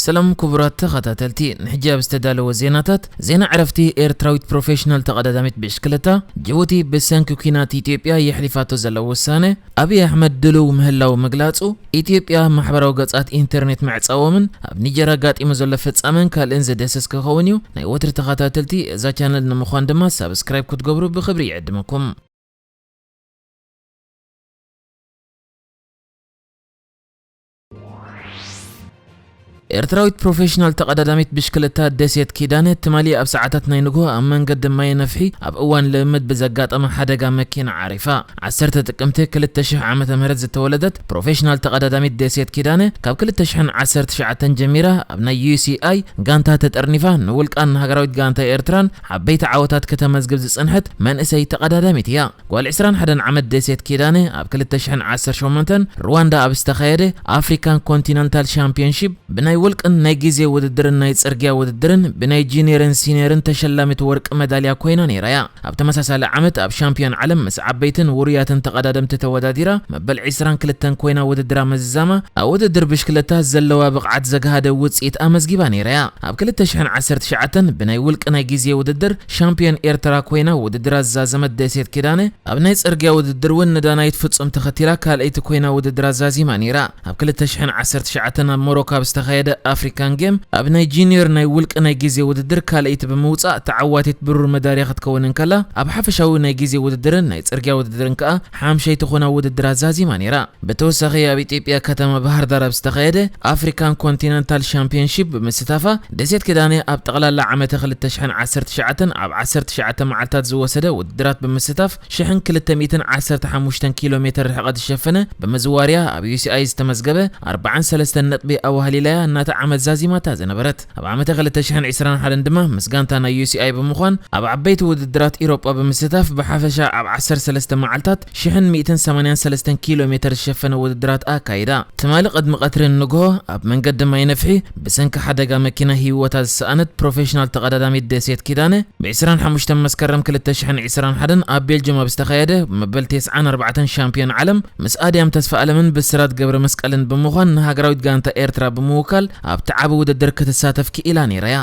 ሰላም ክቡራት ተኸታተልቲ፣ ንሕጂ ኣብ ዝተዳለወ ዜናታት፣ ዜና ዕረፍቲ ኤርትራዊት ፕሮፌሽናል ተቐዳዳሚት ብሽክለታ ጅቡቲ ብሰንኪ ኲናት ኢትዮጵያ የሕሊፋቶ ዘላ ውሳነ፣ ኣብይ ኣሕመድ ድሉው ምህላው ምግላጹ፣ ኢትዮጵያ ማሕበራዊ ገጻት ኢንተርኔት ምዕጻዎምን ኣብ ኒጀር ኣጋጢሙ ዘሎ ፍጻመን ካልእን ዝድህስስ ክኸውን እዩ። ናይ ወትሪ ተኸታተልቲ እዛ ቻነል ንምዃን ድማ ሳብስክራይብ ክትገብሩ ብኽብሪ ይዕድመኩም። ኤርትራዊት ፕሮፌሽናል ተቐዳዳሚት ብሽክለታ ደሴት ኪዳነ ትማሊ ኣብ ሰዓታት ናይ ንግሆ ኣብ መንገዲ ማየ ነፍሒ ኣብ እዋን ልእምት ብዘጋጠመ ሓደጋ መኪና ዓሪፋ። ዓሰርተ ጥቅምቲ ክልተ ሽሕ ዓመተ ምህረት ዝተወለደት ፕሮፌሽናል ተቐዳዳሚት ደሴት ኪዳነ ካብ ክልተ ሽሕን ዓሰርተ ትሽዓተን ጀሚራ ኣብ ናይ ዩ ሲ ኣይ ጋንታ ተጠርኒፋ ንውልቃን ንሃገራዊት ጋንታ ኤርትራን ዓበይቲ ዓወታት ከተመዝግብ ዝጸንሐት መንእሰይ ተቐዳዳሚት እያ። ጓል ዕስራን ሓደን ዓመት ደሴት ኪዳነ ኣብ ክልተ ሽሕን ዓሰርተ ሸሞንተን ሩዋንዳ ኣብ ዝተኻየደ ኣፍሪካን ኮንቲነንታል ሻምፒዮንሺፕ ብናይ ውልቅን ናይ ግዜ ውድድርን ናይ ጽርግያ ውድድርን ብናይ ጁኒየርን ሲኒየርን ተሸላሚት ወርቂ መዳልያ ኮይና ነይራ እያ። ኣብ ተመሳሳሊ ዓመት ኣብ ሻምፒዮን ዓለም ምስ ዓበይትን ውሩያትን ተቐዳደምቲ ተወዳዲራ መበል ዕስራን ክልተን ኮይና ውድድራ ምዝዛማ ኣብ ውድድር ብሽክለታ ዘለዋ ብቕዓት ዘግሃደ ውጽኢት ኣመዝጊባ ነይራ እያ። ኣብ ክልተ ሽሕን ዓሰርተ ትሽዓተን ብናይ ውልቂ ናይ ግዜ ውድድር ሻምፒዮን ኤርትራ ኮይና ውድድራ ዝዛዘመት ደሴት ኪዳነ፣ ኣብ ናይ ጽርግያ ውድድር እውን ንዳናይት ፍጹም ተኸቲላ ካልኣይቲ ኮይና ውድድራ ዛዚማ ነይራ። ኣብ ክልተ ሽሕን ዓሰርተ ትሽዓተን ኣብ ሞሮኮ ኣብ ዝተኻየደ ኣፍሪካን ጌም ኣብ ናይ ጁኒየር ናይ ውልቂ ናይ ግዜ ውድድር ካልኣይቲ ብምውጻእ ተዓዋቲት ብሩር መዳልያ ክትከውን እንከላ፣ ኣብ ሓፈሻዊ ናይ ግዜ ውድድርን ናይ ጽርግያ ውድድርን ከኣ ሓምሸይቲ ኮይና ውድድራ ዛዚማ ነይራ። ብተወሳኺ ኣብ ኢትዮጵያ ከተማ ባህር ዳር ኣብ ዝተኻየደ ኣፍሪካን ኮንቲነንታል ሻምፒዮንሺፕ ብምስታፋ ደሴት ኪዳነ ኣብ ጠቕላላ ዓመተ ክልተ ሽሕን ዓሰርተ ትሽዓተን ኣብ ዓሰርተ ትሽዓተ መዓልታት ዝወሰደ ውድድራት ብምስታፍ ሽሕን ክልተ ሚእትን ዓሰርተ ሓሙሽተን ኪሎ ሜትር ርሕቐት ዝሸፈነ ብምዝዋርያ ኣብ ዩ ሲ ኣይ ዝተመዝገበ ኣርባዓን ሰለስተን ነጥቢ ኣዋህሊላያ እናተ ዓመት ዛዚማታ ዝነበረት። ኣብ ዓመተ ክልተ ሽሕን ዕስራን ሓደን ድማ ምስ ጋንታ ናይ ዩ ሲ ኣይ ብምዃን ኣብ ዓበይቲ ውድድራት ኢሮጳ ብምስታፍ ብሓፈሻ ኣብ ዓሰርተ ሰለስተ መዓልታት ሽሕን ሚእትን ሰማንያን ሰለስተን ኪሎ ሜትር ዝሸፈነ ውድድራት ኣካይዳ። ትማሊ ቅድሚ ቀትሪ ንግሆ ኣብ መንገዲ ማይ ነፍሒ ብሰንኪ ሓደጋ መኪና ህይወታ ዝሰኣነት ፕሮፌሽናል ተቐዳዳሚት ደሴት ኪዳነ፣ ብዕስራን ሓሙሽተን መስከረም ክልተ ሽሕን ዕስራን ሓደን ኣብ ቤልጅም ኣብ ዝተኻየደ መበል ተስዓን ኣርባዕተን ሻምፒዮን ዓለም ምስ ኣድያም ተስፋኣለምን ብስራት ገብረ መስቀልን ብምዃን ንሃገራዊት ጋንታ ኤርትራ ብምውካል ኣብቲ ዓቢ ውድድር ክትሳተፍ ክኢላ ነይራ እያ።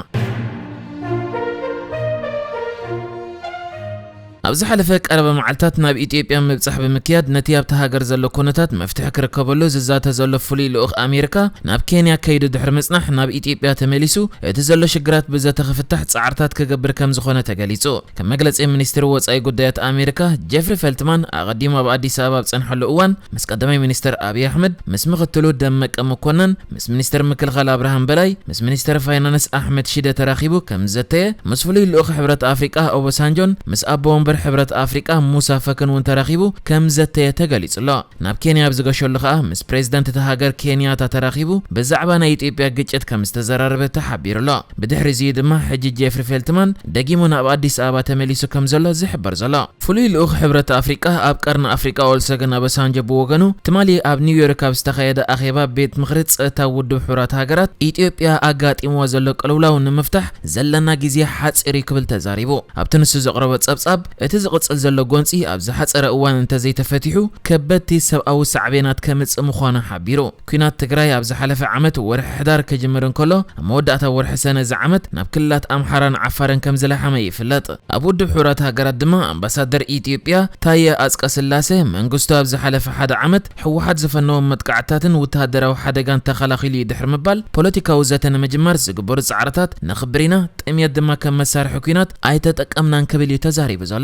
ኣብ ዝሓለፈ ቀረባ መዓልታት ናብ ኢትዮጵያ ምብጻሕ ብምክያድ ነቲ ኣብቲ ሃገር ዘሎ ኩነታት መፍትሒ ክርከበሉ ዝዛተ ዘሎ ፍሉይ ልኡኽ ኣሜሪካ ናብ ኬንያ ከይዱ ድሕሪ ምጽናሕ ናብ ኢትዮጵያ ተመሊሱ እቲ ዘሎ ሽግራት ብዘተ ክፍታሕ ጻዕርታት ክገብር ከም ዝኾነ ተገሊጹ። ከም መግለጺ ሚኒስትሪ ወጻኢ ጉዳያት ኣሜሪካ ጀፍሪ ፈልትማን ኣቐዲሙ ኣብ ኣዲስ ኣበባ ኣብ ጸንሐሉ እዋን ምስ ቀዳማይ ሚኒስትር ኣብይ ኣሕመድ፣ ምስ ምክትሉ ደመቀ መኮነን፣ ምስ ሚኒስትር ምክልኻል ኣብርሃም በላይ፣ ምስ ሚኒስትር ፋይናንስ ኣሕመድ ሺደ ተራኺቡ ከም ዘተየ፣ ምስ ፍሉይ ልኡኽ ሕብረት ኣፍሪቃ ኦባሳንጆን ምስ ኣቦ ወንበር ሕብረት ኣፍሪቃ ሙሳ ፈክን እውን ተራኺቡ ከም ዘተየ ተገሊጹ ኣሎ። ናብ ኬንያ ኣብ ዝገሸሉ ከኣ ምስ ፕሬዝዳንት እታ ሃገር ኬንያታ ተራኺቡ ብዛዕባ ናይ ኢትዮጵያ ግጭት ከም ዝተዘራረበ ተሓቢሩ ኣሎ። ብድሕሪ እዚ ድማ ሕጂ ጄፍሪ ፌልትማን ደጊሙ ናብ ኣዲስ ኣበባ ተመሊሱ ከም ዘሎ ዝሕበር ዘሎ። ፍሉይ ልኡኽ ሕብረት ኣፍሪቃ ኣብ ቀርኒ ኣፍሪቃ ኦሉሰገን ኦባሳንጆ ብወገኑ ትማሊ ኣብ ኒውዮርክ ኣብ ዝተኻየደ ኣኼባ ቤት ምኽሪ ጸጥታ ውድብ ሕቡራት ሃገራት ኢትዮጵያ ኣጋጢምዋ ዘሎ ቅልውላው ንምፍታሕ ዘለና ግዜ ሓጺር እዩ ክብል ተዛሪቡ። ኣብቲ ንሱ ዘቕረቦ ጸብጻብ፣ እቲ ዝቕጽል ዘሎ ጎንጺ ኣብ ዝሓጸረ እዋን እንተዘይተፈቲሑ ከበድቲ ሰብኣዊ ሳዕቤናት ከምጽእ ምዃኑ ሓቢሩ። ኲናት ትግራይ ኣብ ዝሓለፈ ዓመት ወርሒ ሕዳር ክጅምር እንከሎ፣ ኣብ መወዳእታ ወርሒ ሰነ እዚ ዓመት ናብ ክልላት ኣምሓራን ዓፋርን ከም ዝለሓመ ይፍለጥ። ኣብ ውድብ ሕቡራት ሃገራት ድማ ኣምባሳደር ኢትዮጵያ ታየ ኣጽቀ ስላሴ መንግስቱ ኣብ ዝሓለፈ ሓደ ዓመት ህወሓት ዝፈነዎም መጥቃዕትታትን ወተሃደራዊ ሓደጋን ተኸላኺሉ እዩ ድሕሪ ምባል ፖለቲካዊ ዘተ ንምጅማር ዝግበሩ ጻዕርታት ነኽብር ኢና፣ ጥምየት ድማ ከም መሳርሒ ኲናት ኣይተጠቀምናን ክብል እዩ ተዛሪቡ ዘሎ።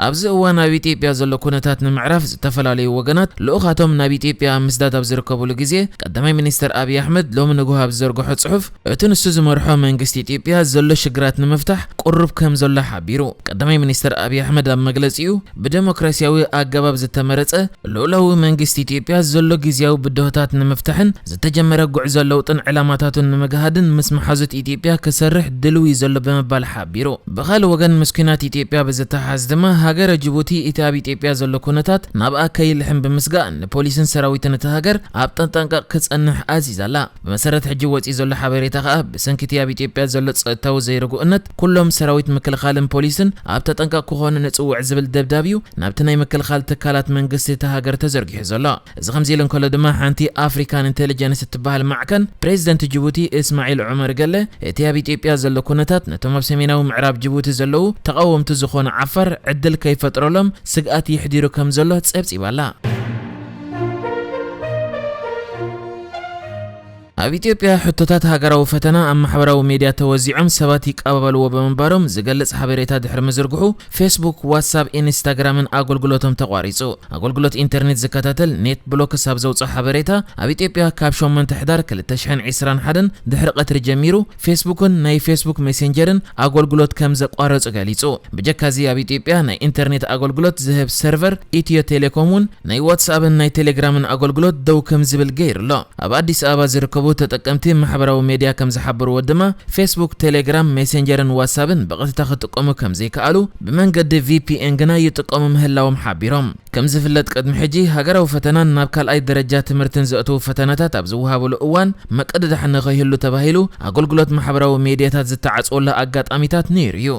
ኣብዚ እዋን ኣብ ኢትዮጵያ ዘሎ ኩነታት ንምዕራፍ ዝተፈላለዩ ወገናት ልኡኻቶም ናብ ኢትዮጵያ ኣብ ምስዳድ ኣብ ዝርከብሉ ግዜ ቀዳማይ ሚኒስትር ኣብይ ኣሕመድ ሎሚ ንግሆ ኣብ ዝዘርግሖ ጽሑፍ እቲ ንሱ ዝመርሖ መንግስቲ ኢትዮጵያ ዘሎ ሽግራት ንምፍታሕ ቅሩብ ከም ዘሎ ሓቢሩ። ቀዳማይ ሚኒስትር ኣብይ ኣሕመድ ኣብ መግለጺኡ ብደሞክራሲያዊ ኣገባብ ዝተመረጸ ልኡላዊ መንግስቲ ኢትዮጵያ ዘሎ ግዝያዊ ብድሆታት ንምፍታሕን ዝተጀመረ ጉዕዞ ለውጥን ዕላማታቱን ንምግሃድን ምስ መሓዙት ኢትዮጵያ ክሰርሕ ድልው እዩ ዘሎ ብምባል ሓቢሩ። ብኻልእ ወገን ምስ ኲናት ኢትዮጵያ ብዝተሓሓዝ ድማ ሃገረ ጅቡቲ እቲ ኣብ ኢትዮጵያ ዘሎ ኩነታት ናብኣ ከይልሕም ብምስጋእ ንፖሊስን ሰራዊትን እታ ሃገር ኣብ ተጠንቀቕ ክጸንሕ ኣዚዛላ። ብመሰረት ሕጂ ወጺኡ ዘሎ ሓበሬታ ከኣ ብሰንኪ እቲ ኣብ ኢትዮጵያ ዘሎ ጸጥታዊ ዘይርጉእነት ኩሎም ሰራዊት ምክልኻልን ፖሊስን ኣብ ተጠንቀቕ ክኾኑ ንጽውዕ ዝብል ደብዳብዩ ናብቲ ናይ ምክልኻል ትካላት መንግስቲ እታ ሃገር ተዘርጊሑ ዘሎ። እዚ ከምዚ ኢሉ እንከሎ ድማ ሓንቲ ኣፍሪካን ኢንቴሊጀንስ እትበሃል ማዕከን ፕሬዚደንት ጅቡቲ እስማዒል ዑመር ገለ እቲ ኣብ ኢትዮጵያ ዘሎ ኩነታት ነቶም ኣብ ሰሜናዊ ምዕራብ ጅቡቲ ዘለዉ ተቓወምቲ ዝኾኑ ዓፋር ዕድል ከይፈጥረሎም ስግኣት የሕዲሩ ከም ዘሎ ጸብጺባላ። ኣብ ኢትዮጵያ ሕቶታት ሃገራዊ ፈተና ኣብ ማሕበራዊ ሜድያ ተወዚዖም ሰባት ይቀባበልዎ ብምንባሮም ዝገልጽ ሓበሬታ ድሕሪ ምዝርግሑ ፌስቡክ፣ ዋትሳፕ፣ ኢንስታግራምን ኣገልግሎቶም ተቋሪጹ። ኣገልግሎት ኢንተርኔት ዝከታተል ኔት ብሎክስ ኣብ ዘውፅኦ ሓበሬታ ኣብ ኢትዮጵያ ካብ ሸሞንተ ሕዳር ክልተ ሽሕን ዕስራን ሓደን ድሕሪ ቀትሪ ጀሚሩ ፌስቡክን ናይ ፌስቡክ ሜሴንጀርን ኣገልግሎት ከም ዘቋረጹ ገሊጹ። ብጀካዚ ኣብ ኢትዮጵያ ናይ ኢንተርኔት ኣገልግሎት ዝህብ ሰርቨር ኢትዮ ቴሌኮም እውን ናይ ዋትስኣፕን ናይ ቴሌግራምን ኣገልግሎት ደው ከም ዝብል ገይሩ ኣሎ። ኣብ ኣዲስ ኣበባ ዝርከቡ ተጠቀምቲ ማሕበራዊ ሜድያ ከም ዝሓበርዎ ድማ ፌስቡክ፣ ቴሌግራም፣ ሜሴንጀርን ዋትሳፕን ብቐጥታ ክጥቀሙ ከም ዘይከኣሉ ብመንገዲ ቪ ፒ ኤን ግና ይጥቀሙ ምህላዎም ሓቢሮም። ከም ዝፍለጥ ቅድሚ ሕጂ ሃገራዊ ፈተናን ናብ ካልኣይ ደረጃ ትምህርትን ዘእተዉ ፈተናታት ኣብ ዝወሃበሉ እዋን መቀዳድሒ ንኸይህሉ ተባሂሉ ኣገልግሎት ማሕበራዊ ሜድያታት ዝተዓጽወሉ ኣጋጣሚታት ነይሩ እዩ።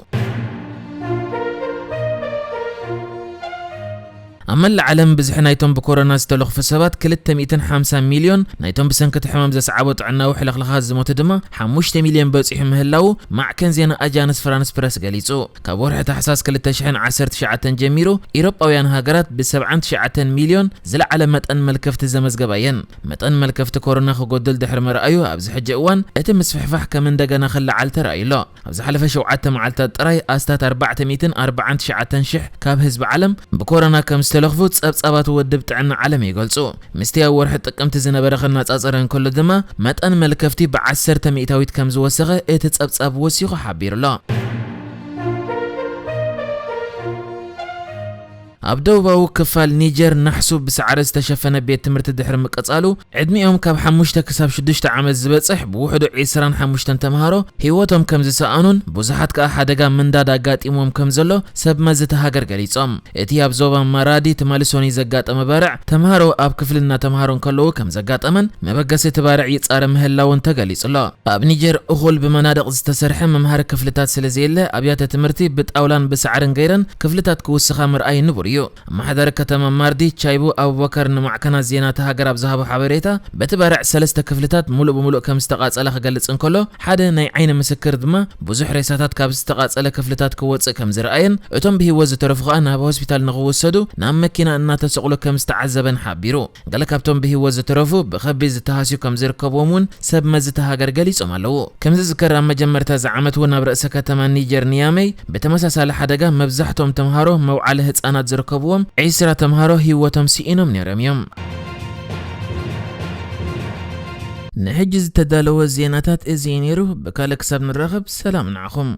ኣብ መላእ ዓለም ብዝሒ ናይቶም ብኮሮና ዝተለኽፉ ሰባት ክልተ ሚእትን ሓምሳን ሚልዮን፣ ናይቶም ብሰንኪ እቲ ሕማም ዘስዓቦ ጥዕናዊ ሕልኽላኻት ዝሞቱ ድማ ሓሙሽተ ሚልዮን በጺሑ ምህላዉ ማዕከን ዜና ኣጃንስ ፍራንስ ፕረስ ገሊጹ። ካብ ወርሒ ታሕሳስ ክልተ ሽሕን ዓሰርተ ትሽዓተን ጀሚሩ ኢሮጳውያን ሃገራት ብ ሰብዓን ትሽዓተን ሚልዮን ዝለዓለ መጠን መልከፍቲ ዘመዝገባ እየን። መጠን መልከፍቲ ኮሮና ክጎድል ድሕሪ ምርኣዩ ኣብዚ ሕጂ እዋን እቲ ምስፍሕፋሕ ከም እንደገና ክለዓል ተራእዩ ኣሎ። ኣብ ዝሓለፈ ሸውዓተ መዓልታት ጥራይ ኣስታት ኣርባዕተ ሚእትን ኣርባዓን ትሽዓተን ሽሕ ካብ ህዝቢ ዓለም ብኮሮና ከም ዝተለኽፉ ጸብጻባት ውድብ ጥዕና ዓለም ይገልጹ። ምስቲ ኣብ ወርሒ ጥቅምቲ ዝነበረ ክነጻጸር እንከሎ ድማ መጠን መልከፍቲ ብዓሰርተ ሚእታዊት ከም ዝወሰኸ እቲ ጸብጻብ ወሲኹ ሓቢሩ ኣሎ። ኣብ ደቡባዊ ክፋል ኒጀር ናሕሱ ብሳዕሪ ዝተሸፈነ ቤት ትምህርቲ ድሕሪ ምቅጻሉ ዕድሚኦም ካብ ሓሙሽተ ክሳብ ሽዱሽተ ዓመት ዝበጽሕ ብውሕዱ ዕስራን ሓሙሽተን ተምሃሮ ህይወቶም ከም ዝሰኣኑን ብዙሓት ከኣ ሓደጋ ምንዳድ ኣጋጢሞም ከም ዘሎ ሰብ መዚ እታ ሃገር ገሊጾም። እቲ ኣብ ዞባ ማራዲ ትማሊ ሰኑይ ዘጋጠመ ባርዕ ተምሃሮ ኣብ ክፍሊ እናተምሃሩ እንከለዉ ከም ዘጋጠመን መበገሲ እቲ ባርዕ ይጻረ ምህላውን ተገሊጹ ኣሎ። ኣብ ኒጀር እኹል ብመናድቕ ዝተሰርሐ መምሃሪ ክፍልታት ስለ ዘየለ ኣብያተ ትምህርቲ ብጣውላን ብሳዕርን ገይረን ክፍልታት ክውስኻ ምርኣይ ንቡር እዩ። ኣመሓዳሪ ከተማ ማርዲ ቻይቡ ኣቡበከር ንማዕከናት ዜና እታ ሃገር ኣብ ዝሃቦ ሓበሬታ በቲ ባርዕ ሰለስተ ክፍልታት ሙሉእ ብሙሉእ ከም ዝተቓጸላ ክገልጽ እንከሎ ሓደ ናይ ዓይኒ ምስክር ድማ ብዙሕ ሬሳታት ካብ ዝተቓጸለ ክፍልታት ክወጽእ ከም ዝረኣየን እቶም ብህይወት ዝተረፉ ከኣ ናብ ሆስፒታል ንኽውሰዱ ናብ መኪና እናተሰቕሉ ከም ዝተዓዘበን ሓቢሩ። ገለ ካብቶም ብህይወት ዝተረፉ ብኸቢድ ዝተሃስዩ ከም ዝርከብዎም እውን ሰብ መዚ እታ ሃገር ገሊጾም ኣለዉ። ከም ዝዝከር ኣብ መጀመርታ እዚ ዓመት እውን ኣብ ርእሰ ከተማ ኒጀር ኒያመይ ብተመሳሳሊ ሓደጋ መብዛሕትኦም ተምሃሮ መውዓሊ ህጻናት ዝርከብዎም ዕስራ ተምሃሮ ህይወቶም ስኢኖም ነይሮም እዮም። ንሕጂ ዝተዳለወ ዜናታት እዚ እዩ ነይሩ። ብካልእ ክሳብ ንራኸብ ሰላም ንዓኹም።